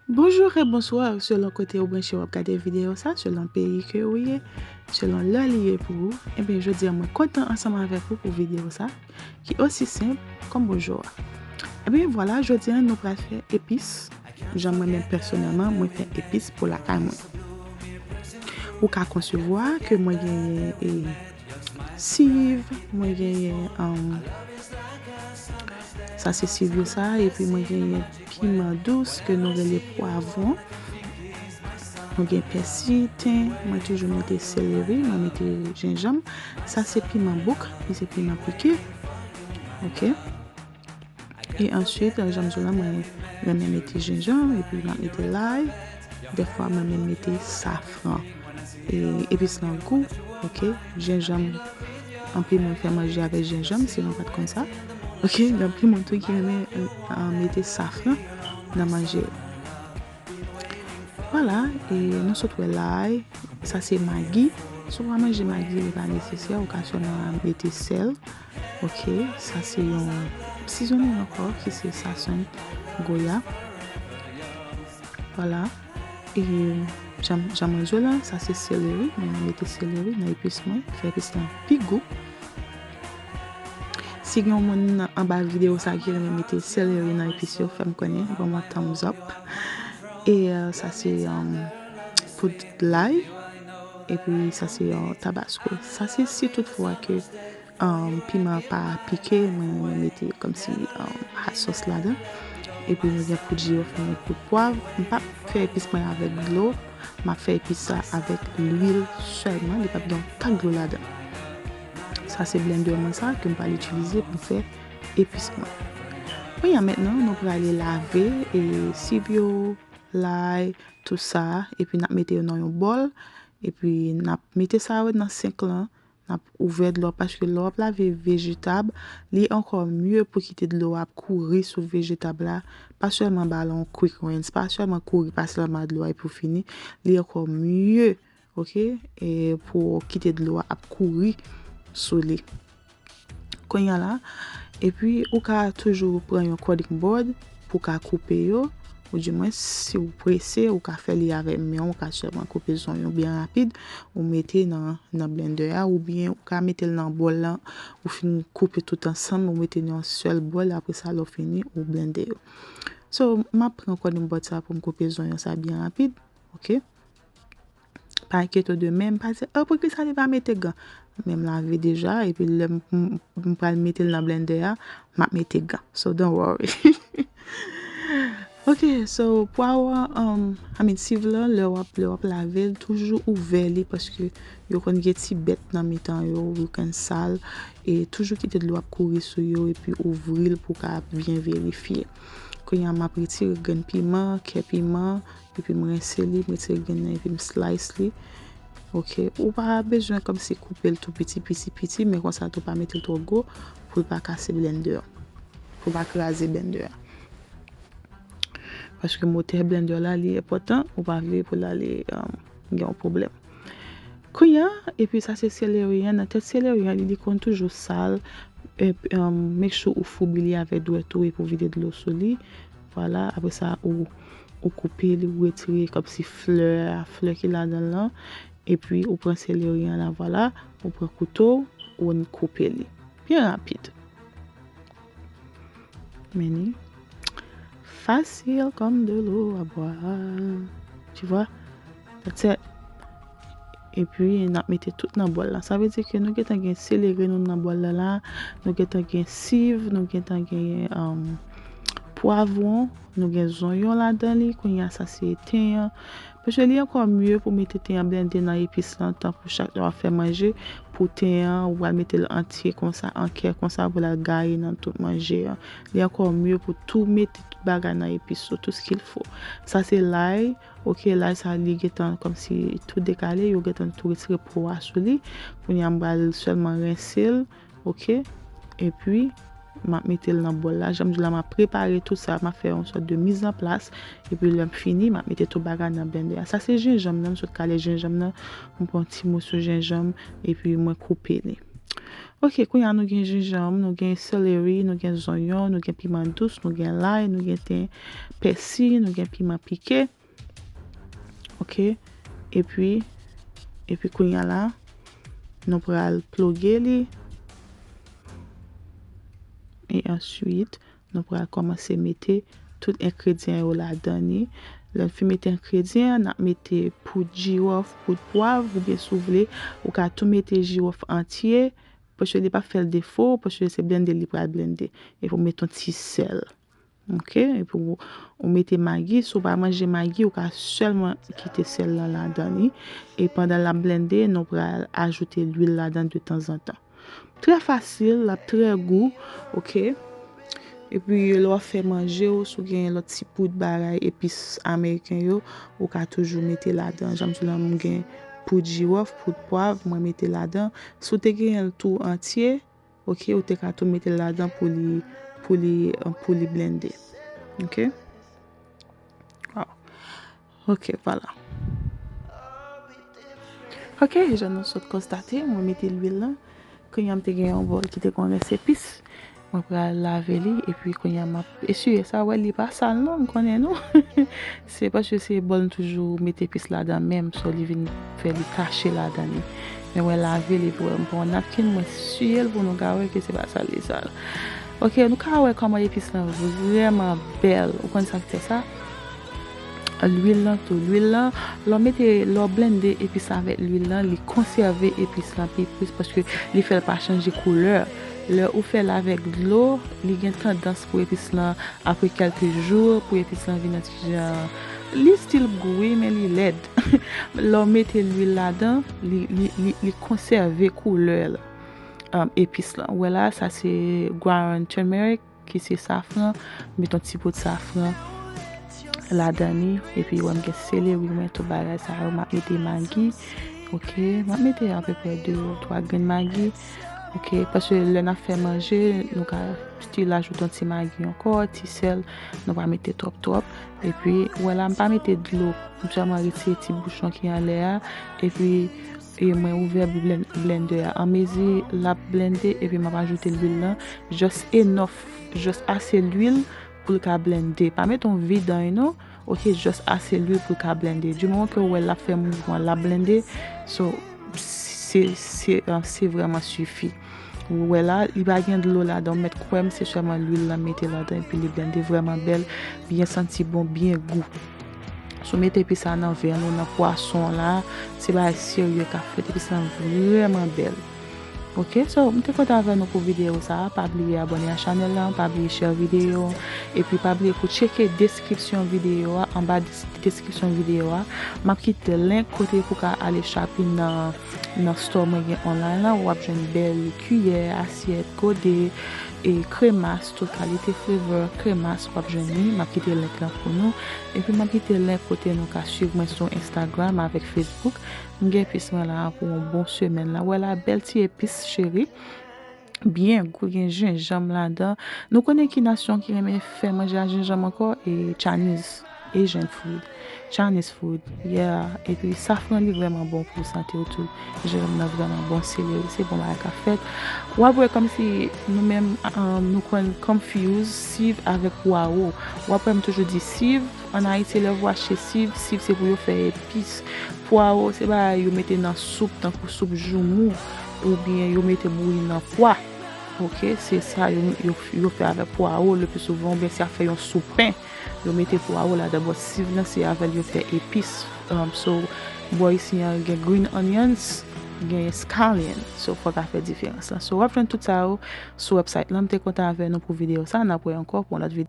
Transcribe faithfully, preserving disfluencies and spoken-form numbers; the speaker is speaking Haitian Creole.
Bonjou e bonswa, selon kote ou branche w ap gade videyo sa, selon peyi ke ou ye, selon lè li ye pou ou. Ebyen, jodi a mwen kontan ansanm avèk ou pou videyo sa, ki osi senp kòm bonjou a. Ebyen, vwala, jodi a nou pral fè epis. Jan mwen menm pèsonèlman, mwen fè epis pou lakay mwen. Ou ka konsevwa ke mwen genyen e siv, mwen genyen, um, sa se siv yo sa, epi mwen genyen piman dous ke nou rele pwavwon. Mwen gen pèsi, ten, mwen toujou mete seleri, mwen mete jenjanm. Sa se piman bouk, li se piman pike. Ok. E answit, jan m di w la, mwen renmen mete jenjanm, epi m ap mete lay. Dèfwa, mwen menm mete safran. E epis lan gou, ok? Jenjanm, anpil moun fè manje avèk jenjanm, si nou pa t konn sa. Ok, gen anpil moun tou ki renmen, euh, mete safran nan manje yo. Vwala, e nou sot wè lay, sa se magi. Si w pa manje magi, li pa nesesè, ou ka sèlman mete sèl. Ok, sa se yon sizonnen ankò ki se sazon goya. Vwala. E jan, jan mwen di w la, sa se seleri. Mwen mete seleri nan epis mwen, fè epis lan pi gou. Si gen yon moun anba videyo sa ki renmen mete seleri nan epis yo, fè m konnen, ban mwen thumbs up. E, euh, sa se, um, poud lay. Epi sa se, euh, tabasko. Sa se si toutfwa ke, um, piman pa pike, mwen, mwen mete kòmsi, um, hot sauce ladan. Epi mwen gen poud jiwòf, mwen gen poud pwav. M p ap fè epis mwen avèk dlo. M ap fè epis sa avèk lwil sèlman. Li p ap gen yon tak dlo ladan. Sa se blender mwen sa ke m pral itilize pou m fè epis mwen. Kounye a mentnan, nou prale lave e siv yo, lay, tout sa, epi n ap mete yo nan yon bòl, epi n ap mete sa yo nan senk lan, n ap ouvè dlo a, paske lè w ap lave vejetab, li ankò mye pou kite dlo a ap kouri sou vejetab la, pa sèlman ba l yon quick rinse, pa sèlman kouri pase l anba dlo a epi w fini, li ankò mye, ok, e pou w kite dlo a ap kouri sou li. Kounye a la, epi ou ka toujou pran yon cutting board pou w ka koupe yo, ou di mwen si w prese, ou ka fè li avèk men w, ou ka sèlman koupe zonyon byen rapid, ou mete nan, nan blender a, oubyen ou ka mete l nan bòl lan, ou fin koupe tout ansanm, ou mete nan yon sèl bòl, apre sa, lè w fini, ou blende yo. So, m ap pran cutting board sa pou m koupe zonyon sa byen rapid, ok? Pa enkyete w de men, m pa di, "Oh, poukisa li pa mete gan?" Men m lave deja, epi lè m, m, m pral mete l nan blender a, m ap mete gan. So, don't worry. Ok, so, pwav, um, I mean, siv lan, lè w ap, lè w ap lave l, toujou ouvè li, paske yo konn gen ti bèt nan mitan yo, yo konn sal, e toujou kite dlo ap kouri sou yo, epi ouvri l pou w ka byen verifye. Kounye a, m ap retire grenn piman, kè piman, epi m rense li, m retire grenn nan, epi m slice li. Ok, ou pa bezwen kòmsi koupe l tou piti, piti, piti, men konsa tou pa mete l twò gwo pou l pa kase blender, pou l pa kraze blender. Paske motè blender la, li enpòtan, ou pa vle pou l ale, um, gen yon pwoblèm. Kounye a, epi sa se seleri an, nan tèt seleri an, li, li konn toujou sal, epi, um, make sure ou foubi li avèk dwèt ou epi ou vide dlo sou li. Vwala, apre sa, ou, ou koupe li, ou retire kòmsi flè a, flè ki ladan l lan, epi ou pran seleri an la, vwala, ou pran kouto, ou koupe li. Byen rapid. Men li fasil comme de l'eau à boire. Tu vois? That's it. Epi, n ap mete tout nan bòl la. Sa vle di ke nou gentan gen seleri nou nan bòl la la. Nou gentan gen siv, nou gentan gen, um, pwavwon, nou gen zonyon ladan li. Kounye a, sa se ten an. Paske li ankò mye pou mete ten an blende nan epis lan, tankou chak lè w ap fè manje, pou ten an, ou pral mete l antye konsa, an kè konsa, pou l al gaye nan tout manje an. Li ankò mye pou tou mete tout bagay nan epis yo, tout ce qu'il faut. Sa se lay, ok, lay sa li gentan kòmsi tou dekale, yo gentan tou retire po a sou li. Kounye a, m pral sèlman rense l, ok? Epi, m ap mete l nan bòl la. Jan m di w la, m ap prepare tout sa. M ap fè yon sòt de mizanplas. Epi, lè m fini, m ap mete tout bagay nan blender a. Sa se jenjanm nan. M sot kale jenjanm nan. M pran yon ti moso jenjanm. Epi, mwen koupe li. Ok, kounye a nou gen jenjanm, nou gen seleri, nou gen zonyon, nou gen piman dous, nou gen lay, nou gen ten pèsi, nou gen piman pike. Ok, epi, epi kounye a la, nou pral ploge li. E answit, nou pral kòmanse mete tout engredyan yo ladan li. Lè n fin mete engredyan, n ap mete poud jiwòf, poud pwav, oubyen si w vle, ou ka tou mete jiwòf antye, paske li p ap fè l defo, paske se blende li pral blende. Epi w mete yon ti sèl. Ok? Epi w, ou mete magi, si w pa manje magi, ou ka sèlman kite sèl lan ladan li. E pandan l ap blende, nou pral ajoute lwil ladan de tanzantan. Trè fasil, l ap trè gou, ok? Epi lè w ap fè manje w, si w gen lòt ti poud bagay, epis ameriken yo, ou ka toujou mete ladan. Jan m di w la, mwen gen poud jiwòf, poud pwav, mwen mete ladan. Si w te genyen l tou antye, ok, ou te ka tou mete l ladan pou li, pou li, pou li blende. Ok? Wow. Ok, vwala. Ok, jan nou sot konstate, mwen mete lwil lan. Kounye a m te gen yon bòl ki te gen rès epis. Mwen pral lave li, epi kounye a m ap esiye sa. Wè, li pa sal non, m konnen nou. Se paske se bòl m toujou mete epis ladan menm, so li vin fè li tache ladan li. Men mwen lave li, epi wè, m pran yon napkin, mwen siye l pou nou ka wè ke se pa sal li sal. Ok, nou ka wè kòman epis lan vrèman bèl. Ou konn sa k fè sa? Lwil lan tou. Lwil lan, lè w mete, lè w blende epis la avèk lwil lan, li konsève epis lan pi plis paske li fè l pa chanje koulè. Lè ou fè l avèk dlo, li gen tandans pou epis lan, apre kèlke jou, pou epis lan vin yon ti jan, li still gou wi, men li lèd. Lè w mete lwil ladan, li, li, li, li konsève koulè l, um, epis lan. Ou wè la, sa se ground turmeric, ki se safran, met yon ti poud safran ladan li, epi wè m gen seleri, mwen tout bagay sa yo, m ap mete magi, ok, m ap mete apeprè de ou twa grenn magi, ok, paske lè n ap fè manje, nou ka still ajoute yon ti magi ankò, ti sèl, nou pa mete twòp twòp, epi wè la, m pa mete dlo, m sèlman retire ti bouchon ki anlè a, epi e mwen ouvè blen-, blender a. Anmezi l ap blende, epi m ap ajoute lwil lan, just enough, just ase lwil pou l ka blende. Pa met yon vidanj non, ok, just ase lwil pou l ka blende. Di moman ke w wè l ap fè mouvman, l ap blende, so, se, se, se vrèman sifi. Ou wè la, li pa gen dlo ladan, ou mèt kwè m, se sèlman lwil lan mete ladan, epi li blende vrèman bèl, byen santi bon, byen gou. Si w mete epis sa nan vyann ou, nan pwason w la, se bagay serye k ap fèt, epis lan vrèman bèl. Ok, so, m te kontan avè nou pou videyo sa a. Pa bliye abòne a chanèl lan, pa bliye share videyo, epi pa bliye pou tcheke deskripsyon videyo a, anba des-, deskripsyon videyo a. M ap kite link kote pou ka ale shopping nan, nan store mwen gen online lan. W ap jwenn bèl kiyè, asyèt, gode, e kremas, tout kalite flavor kremas w ap jwenn li. M ap kite link lan pou nou. Epi m ap kite link kote nou ka swiv mwen sou Instagram avèk Facebook. M gen epis mwen la pou yon bon semèn la. Wè la, bèl ti epis cheri. Byen gou, gen jenjanm ladan. Nou konnen ki nasyon ki renmen fè manje a jenjanm ankò? E Chinese, Asian food, Chinese food, yeah. Epi safran li vrèman bon pou sante w tou. Jenjanm nan vrèman bon, seleri, se bon bagay k ap fèt. W ap wè kòmsi nou menm, um, nou konn confuse siv avèk pwawo. W ap wè m toujou di siv, ann Ayiti lè w achte siv, siv se pou yo fè epis. Pwawo se bagay yo mete nan soup, tankou soup joumou, oubyen yo mete bouyi nan pwa. Ok, se sa yo, yo, yo fè avèk pwawo le pli souvan, oubyen se ap fè yon soup pen, yo mete pwawo ladan, but siv lan se avè l yo fè epis. Um, so, bò isi an gen green onions, gen scallion. So, fò w ka fè diferans lan. So, w ap jwenn tout sa yo sou website lan. M te kontan avè nou pou videyo sa. N ap wè ankò pou yon lòt videyo.